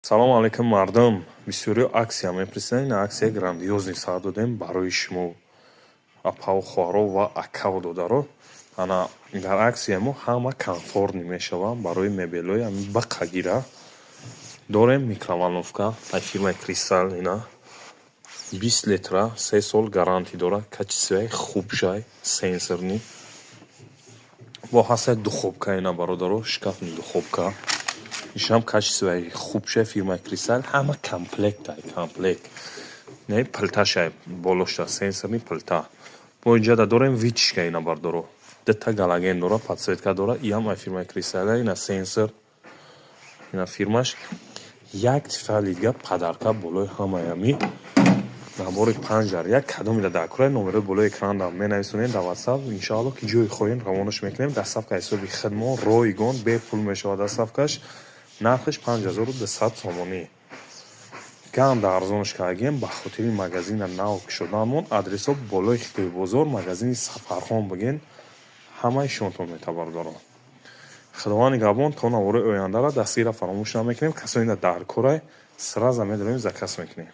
Салому алайкум, мардум! Бисёриҳо акция мепурсиданд. Ин аксияи грандиозный сар додем барои шумо, апаву хоҳаро ва акаву додаро. Ана, дар аксияи мо ҳама комфортный мешавад барои мебелҳои ҳамин бақагира. Дорем микроволновка ай фирмаи «Кристалл», ина 20 литра, 3 сол гарантия дорад, качествои хубшай, сенсорный. Бо ҳастаи духовка, ина, бародаро, шкафни духовка, ишам качествои хубшай, фирмаи «Кристалл». Ҳама комплектай, комплект не плиташай, болошта сенсорный плита. Бо инҷада дорем вытяжка, ина, бародаро, дута галоген дора, подсветка дора, иам ай фирмаи «Кристалл», ина сенсор, ина фирмаш. Як тифали дига подарка болои ҳамаи ҳами набори 5 дар 1. Кадомида дар курай, номерои болои экран менависонед дар Ватсап, иншоалло, ки ҷои хоҳем, равонаш мекунем. Доставка ҳисоби хидмон ройгон, бепул мешавад доставкаш. Нархаш 5200 сомонӣ. Ганда арзонаш кардагем ба хотири магазина нав кушоданмон. Адресҳо: болои Хитои бозор, магазини Сафархон бигӯен, ҳамаи шумотон метабардорам. Худованди нигаҳбон, то навораи ояндара дастгирро фаромӯш намекунем. Касоне дар корай, сразу медорем, заказ мекунем.